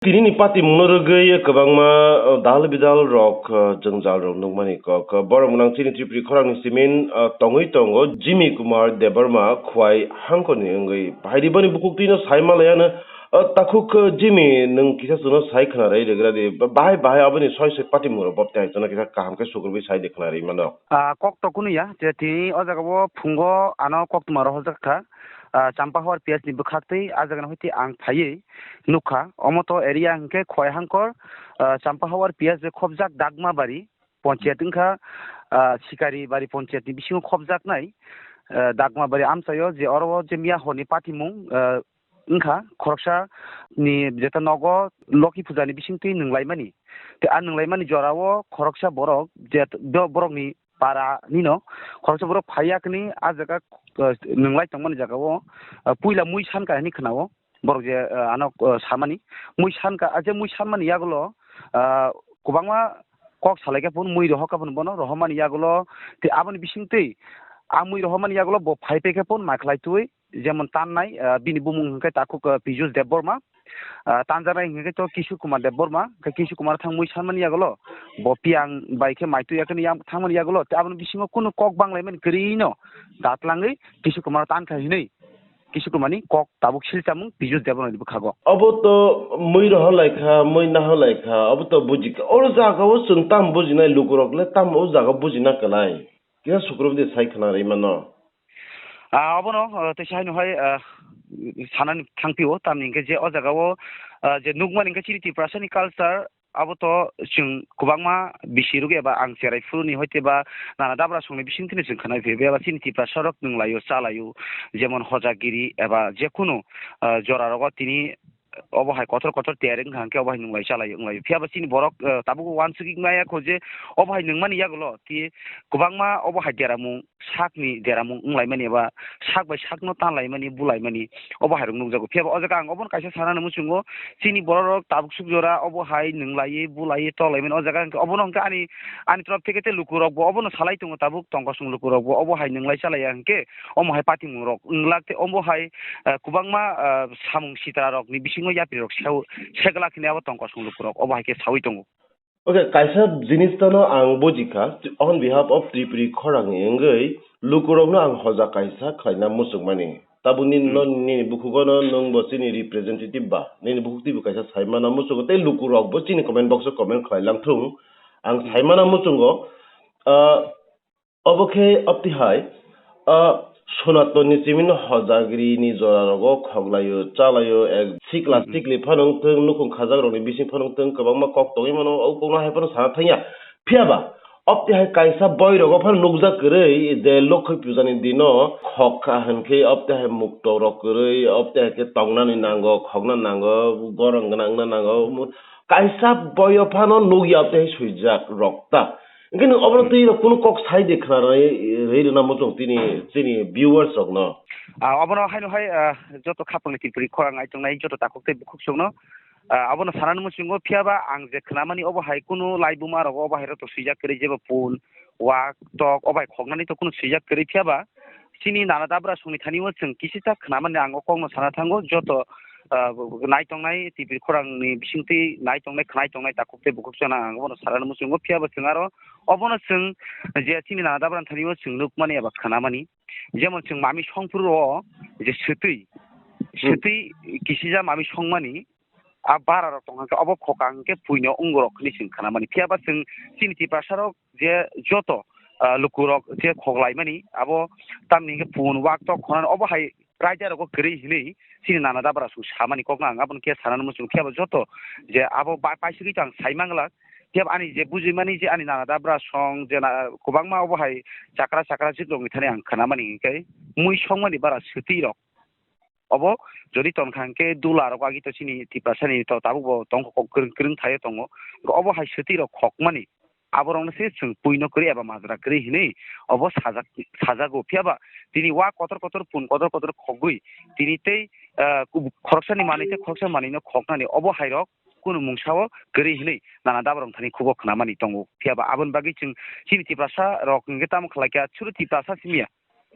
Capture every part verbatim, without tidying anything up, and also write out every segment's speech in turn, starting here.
Tini ni patimungno rwgwi kwbangma, uh, dal bidal rok, uh, jwngjal rok nukmani kok. Uh, borok mwnang chini Tripuri khorang ni simin, uh, tongwi tongo Jimmy Kumar Debbarma Khwai Hangkor ni wngwi. Bahai di boni bukhuk twi no sai ma laiya no, uh, takhuk, uh, Jimmy nwng kisa chwngno sai khna rwi rwgra di. Ba-, bahai bahai aboni soi soi patimung rok bobte hai chwngno kisa kaham khe sukrubwi sai di khna rwi mano. Ah, kok to kunu ya, je tini o jaga o phungo ano koktwma rohorjak kha. Ah, Champahawar P S ni bwkhak twi ah jaga ni hoite ang phaiwi nukha. Omo to area hwnkhe Khwai Hangkor, ah, Champahawar P S je khobjak Dagmabari ponchayat wngkha, ah, Sikaribari ponchayat ni bisingo khobjaknai, ah, Dagmabari amchaio je oro o je miya horni patimung, ah, wngkha khoroksa ni jeta nogo Loki puja ni bisingtwi nwnglaimani. Tei a nwnglaimani jorao khoroksa borok je do-, borokni para nino khoroksa borok phaiya kini a jaga, eh, nwng lai tongmani jaga o, eh, puila mui san ka hinwi khna o borok je, eh, ano, eh, samani mui san ka, a je mui sanmani yagulo, eh, kwbangma kok salai khe phun mui rohor kha phun bono rohormani yagulo tei aboni bising twi a mui rohormani yagulo bo phai pai khe phun makhlai twi jemon tannai, eh, bini bumung hwnkhe takhuk, eh, Pijus Debbarma, ah, tanjaknai hwnkhe to Kishore Kumar Debbarma, khe Kishore Kumar thangmui sanmani yagulo bo piyang bai khe maitwi yakhe yang thangmani yagulo, tei aboni bisingo kunu kok banglaimani kwrwino datlangwi Kishore Kumar tankha hinwi Kishore Kumar ni kok tabuk silchamung Pijus Debbarma ni bwkhago. Obo to mui rohor lai kha, mui nahor lai kha, obo to buji kha. Oro jaga o chwng tam bujinai lukurok le tam o jaga bujina kwlai. Kisa sukrubdi sai khna rwi mano. Ah, obono, ah, teisa haino hai, ah, sanani thangpio, tamni hwnkhe je o jaga o, ah, je nukmani hwnkhe chini Tiprasani culture, abo to chwng kwbangma bisi rwgwi eba ang cherai phuruni hoite ba nana dabra songni bising tini chwng khwnai phaiba eba chini Tiprasa rok nwnglaio, chalaio, jemon hojagiri eba jekunu, ah, jora rogo tini obo hai kotor kotor tiyari wngkha hwnkhe obo hai nwng lai chalai wng lai. Phiya ba chini borok, eh, tabuk uansugwi maya kho je obo hai nwngmani yagulo ti kwbangma obo hai deramung sakni deramung wng laimani eba sak bai sakno tan laimani bu laimani obo hai rok nukjago. Phiya ba o jaga ang obono kaisa sanani muchungo chini borok rok tabuk suk jora obo hai nwng laiwi bu laiwi tok laimani o jaga hwnkhe obono hwnkhe ani, ani torop theke tei lukurok bo obono salai tongo tabuk tongkosong lukurok bo obo hai nwng lai chalaiya hwnkhe omo hai patimung rok wng lak tei omo hai, eh, kwbangma, eh, samung sitra rok ni bisingo yapri rok seo-, segla khini abo tongkosong lukurok obo hai khe saui tongo. Okay, kaisa jinis tano ang bujikha, on behalf of Tripuri khorang ni wngwi lukurok no ang hoja kaisa khlaina muchung mani. Tabuk nini Hmm. no nini bukhugo no nwng bo chini representative ba, nini bukhuk twi bo kaisa sai mana muchungo tei lukurok bo chini comment box o comment khlai lang thung. Ang Hmm. sai mana muchungo, ah, Obo khe opti hai, ah, Sonaton ni chimino hojagri ni jora rogo khoglaio, chalaio, ek sikla Hmm. sikli phano wngthung, nukhung khajak rokni bising phano wngthung, kwbangma kok tongwi mano, o kokno hai phano sana thangya. Phiya ba, opti hai kaisa boi rogo phano nukjak kwrwi je Lokhoi puja ni dino khok kha hinkhe opti hai mukto rok kwrwi, opti hai khe tongnani nango, khokna nango, gorong gwnang wngna nango. Kaisa boi o phano nukya opti hai swijak rok ta. Hingke nwng obono Hmm. twi rok kunu kok sai de khna rwi, rwi rwna muchung tini, chini viewers rok no. Ah, obono haino hai, ah, joto khapang ni Tripuri khorang ai tongnai joto takhuk tei bukhuk song no, ah, obono sanani muchungo phiya ba ang je khna mani obo hai kunu laibuma rogo obo hai rok to swijak kwrwi jebo phone, wak, tok, obo hai khoknani to kunu swijak kwrwi phiya ba chini nana dabra songni thani o chwng kisita khna mani ang o kok no sana thango joto ah, nai tongnai T V khorang ni bising twi nai tongnai, khnai tongnai, takhuk tei bukhuk chana ang bono sana muchungo, phiya bo chwng aro obono chwng je chini nana dabra thani o chwng nukmani eba khnamani, jemon chwng mami songphuru o je swtwi, Hmm. swtwi kisija mami songmani, a bara rok tong kha, obo khokang khe puino ungorok hinwi chwng khnamani, phiya ba chwng chini Tiprasa rok je joto, ah, lukurok je khoklaimani, abo tamni hwnkhe pun wak tok khonani, obo hai raida rogo kwrwi hinwi chini nana dabra song samani kokno ang abono khe sanani muchung khe abo joto je abo ba-, paisugwi to ang sai manglak. Khe ani je bujimani je ani nana dabra song je na, kwbangma obo hai chakra chakra jik rokni thani ang khnamani hwnkhe mui songmani bara swtwi rok. Obo jodi tongkha hwnkhe dula rok agi to chini Tiprasani to tabuk bo tongkha kok kwrwng kwrwng thaio tongo. Obo hai swtwi rok khokmani aborokno se chwng puino kwrwi eba majra kwrwi hinwi obo sajak, sajago. Phiya ba tini wa kotor kotor pun kotor kotor khogwi tini tei, ah, kub-, khoroksani manwi tei khoroksa manwino khoknani obo hai rok kunu mungsa o kwrwi hinwi nana dabrok thani khubo khnamani tongo. Phiya ba aboni bagwi chwng chini Tiprasa rok hwnkhe tamo khlai kha, chwrwi Tiprasa simi ya.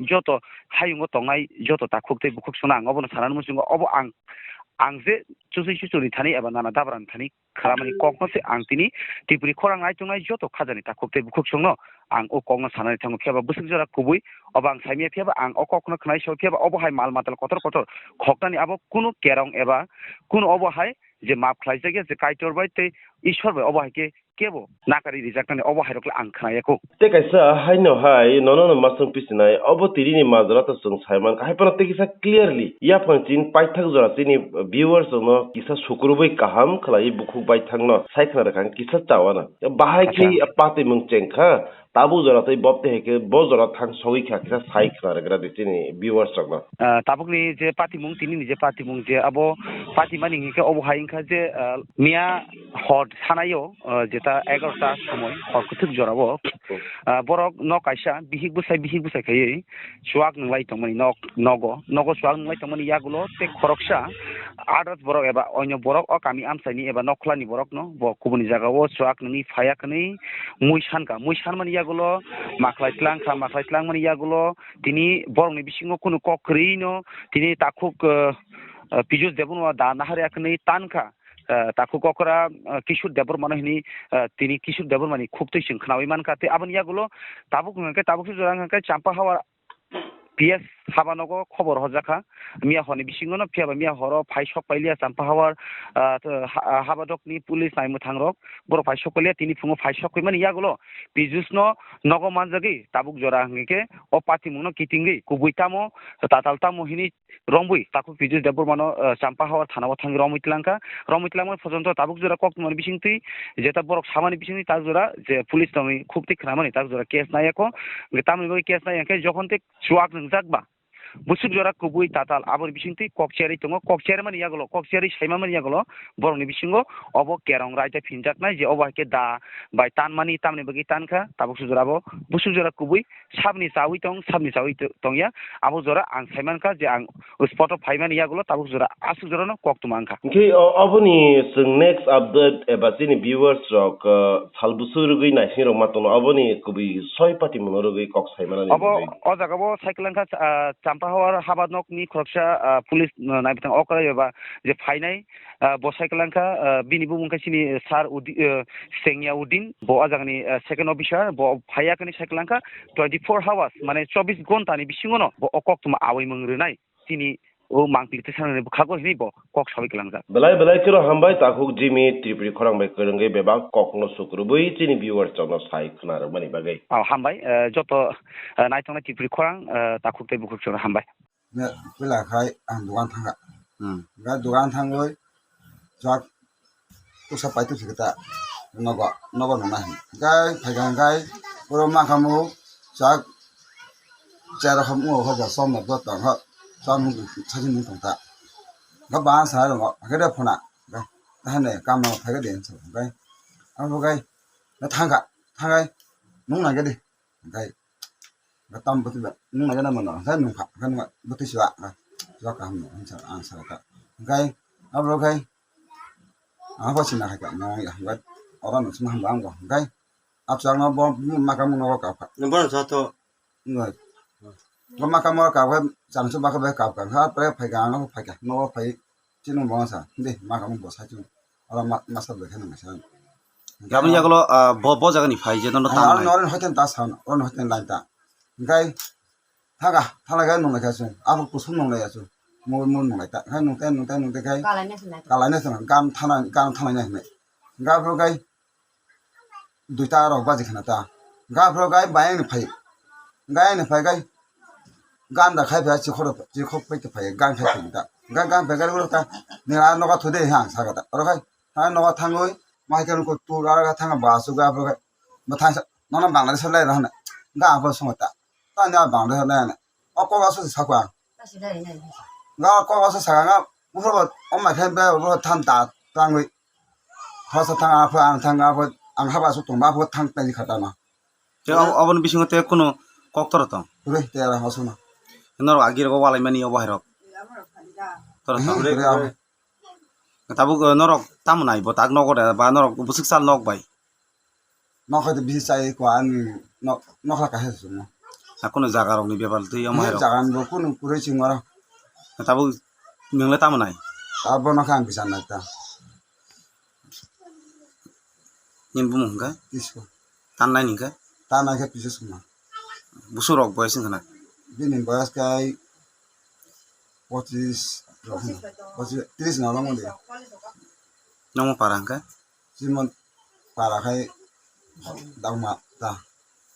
Joto hayungo tongnai joto takhuk tei bukhuk songno ang obono sanani muchungo, obo ang ang je chuchwi chuchuni thani eba nana dabrani thani khramani kokno se ang tini Tripuri khorang naitongnai joto khajani takhuk tei bukhuk songno ang o kokno sanani thango. Phiya ba bwswk jora kubui obo ang saimanya, phiya ba ang o kokno khwnai sao, phiya ba obo hai mal matal kotor kotor khoknani abo kunu kerong eba kunu obo hai je maap khlaijak ya je Kaitor bai tei Ishwar bai, obo hai khe kebo nakari rijaknani obo hai rok le ang khwnaya kho. Tei kaisa haino hai nono no masung pisinai obo tini ni majra to chwng sai mankha, hai phano tei kisa clearly yaphang chini paithak jora chini viewers rok no kisa sukurubui kaham khlai bukhuk baithang no sai khna rwkha ang kisa chawano. Bahai khe Acha. Patimung chengkha, tabuk jora tei bob tei hai khe bo jora thang sogwi kha kisa sai khna rwkha di chini viewers rok no. Ah, tabukni je patimung, tini ni je patimung, je abo patimani hinkhe obo hai wngkha je, ah, miya hor sanaio, ah, jeta egarota somoi hor kwthwk jorao, ah, borok nok kaisa bihik bwsai, bihik bwsai khaiwi chuak nwnglai tongmani nok, nogo, nogo chuak nwnglai tongmani yagulo tei khoroksa others borok eba onyo borok o kami amchaini eba nokhlani borokno bo kubuni jagao chuak nwnwi phaiya kwnwi mui sankha, mui sanmani yagulo makhlai tlangkha, makhlai tlangmani yagulo tini borokni bisingo kunu kok kwrwino tini takhuk, eh, eh, Pijus Debbarma da naharya kwnwi tankha, eh, takhuk okra, eh, Kishore Debbarmano hini, eh, tini Kishore Debbarmani khuktwi chwng khnaui mankha. Tei aboni yagulo tabuk hwnkhe, tabuk se jora hwnkhe Champa Hawa P S haba nogo khobor horjakha miya horni bisingono, phiya ba miya horo phai sok pailiya Champa Hawa, ah, ha-, habadokni police naimwthangrok borok phai sok pailiya, tini phungo phai sok paimani yagulo Pijusno nogo manjagwi tabuk jora hwnkhe o patimungno kitingwi kubui tamo tatal tamo hini rombwi takhuk Pijus Debbarmano, ah, Champa Hawa thanao thangwi romwi tlangkha. Romwi tlangmani phojonto tabuk jora koktwmani bisingtwi jeta borok samani bisingtwi tabuk jora je police tongwi khuktwi khwnamani tabuk jora case naiya kho. Hwnkhe tamoni bagwi case naiya khe jokhon tei chuak nwngjak ba bwswk jora kubui tatal aboni bisingtwi kok cherwi tongo. Kok chermani yagulo, kok cherwi saimamani yagulo borokni bisingo obo kerong raida phinjaknai je obo hai khe da bai tanmani tamni bagwi tankha. Tabuk sujora abo bwswk jora kubui sabni chawi tong, sabni chawi to-, tongya. Abo jora ang saimankha je ang spot o phaimani yagulo tabuk jora aswk jorano koktwma wngkha. Hwnkhe o-, oboni chwng next update eba chini viewers rok, uh, sal bwswk rwgwi naising rok ma tongno, oboni kubui soi patimungno rwgwi kok saimanani Obo bagwi. O jaga bo cycle wngkha, ah, Champa Hawar haba nok ni khoroksa, ah, police, ah, naibwthang okra eba je phainai, ah, bo cycle wngkha, ah, bini bumung khe chini Sir Udi-, ah, Sengya Udin, bo o jaga ni, ah, second officer, bo phaiya khe ni cycle wngkha twenty four hours, mane chobbish ghonta ni bisingo no bo o koktwma awi mung rwnai. Chini o mangpili tesanani bwkhago hinwi bo kok sawi kwlangjak. Belai belai kheno hambai takhuk Jimmy Tripuri khorang bai kwrwngwi bebak kokno sukrubwi chini viewers rokno sai khna rwmani bagwi. Oh, hambai, eh, joto, eh, naitongnai Tripuri khorang, eh, takhuk tei bukhuk chwngno hambai. Ne, puila khai ang dogan thangkha. Hmm. Ga dogan thangwi chak Tuksa pai tuksa kita nogo, nogo nungna hin. Gai phai gang gai, oro ma kamu chak chera ham mo ho ba som na dot tang ho, som nung saji nung tong ta. Ga ba sa ro, ga de phona, ga, ta ne kam no phai ga den so, gai. Abo gai, na thang ga, thang gai, nung na ga de, gai. Ga tam bwtwi ba nung nai gana mano, hwnkhe nung kha, hwnkhe nung bwtwi siwa, ga siwa kaham no, hwnsa ang sa kha. Hwnkhe abo khe ang bo sina kha, nung ya, hwnkhe oro no sima hamba ang bo, hwnkhe achuk ang bo maka mung no kap kha. Nung bono sa to. Nung bo maka mung kap kha, chang su ba kha bai kap kha, ha pre phai ga ang bo phai kha, no phai. Chini mungsa, hindi, ma kamu bo sa chini. Oro ma, ma sa bai kheno masa. Gabni yagulo, ah, bo, bo jaga ni phai je, nono tang nai. Oro hoiten ta sa, oro hoiten lai ta. Hingkai, thaga, thala gai nung lai kha chwng. Abo kusum nung lai ya chwng. Mul, mul nung lai ta. Khai nung tai, nung tai, nung tai khai. Kalai na sinai. Kalai na sinai. Gam thana, gam thana na hinai. Gabro gai, duita rok baji khna ta. Gaphro gai bayang ni phai. Gai ni phai gai. Ganda khai phai chikhoro, chikhok pai phai gan khai phai ta. Gan, gan phai gai ro ta. Ni ra noga thode ha sa ga ta. Ro khai. Ha noga thangoi. Mai kan ko tu ra ga thang ba su gaphro gai. Ba thang sa. Nono Bangladesh lai ra na. Gaphro sung ta. Ta ni Bangladesh lai na. O ko ga su sa kwa. Ga ko ga su sa ga. Buphro o mai khai ba ro than ta. Tangoi. Hosa thang apho ang thang apho ang haba su tong ba apho thang tai kha ta no. Te abo, aboni bisingo te kuno koktor tong. Re te ara hosa no. Norok agi rogo walai mani obo hai rok. Tor tong. Re abo. Tabuk, eh, norok tamo nai bo tak nogo da ba norok bwswk sal nok bai. Nok hai bisi chai ko ani nok, nok la kahe su no. Na kuno jaga rok ni bepar twi omo hai rok. Jaga ni bo kuno kuroi ching mara. Tabuk nwng le tamo nai? Abono khe ang bichar nai ta. Nini bumung hwnkhe? Tisko. Tanai ni hwnkhe? Tanai khe Pisus Kumar. Busuk rok boyes wngkha na? Bini boyes khe pochis rok hwnkha. Pochis, tris no longmani. Nokmo para hwnkhe? Chimon para khai Dauma ta.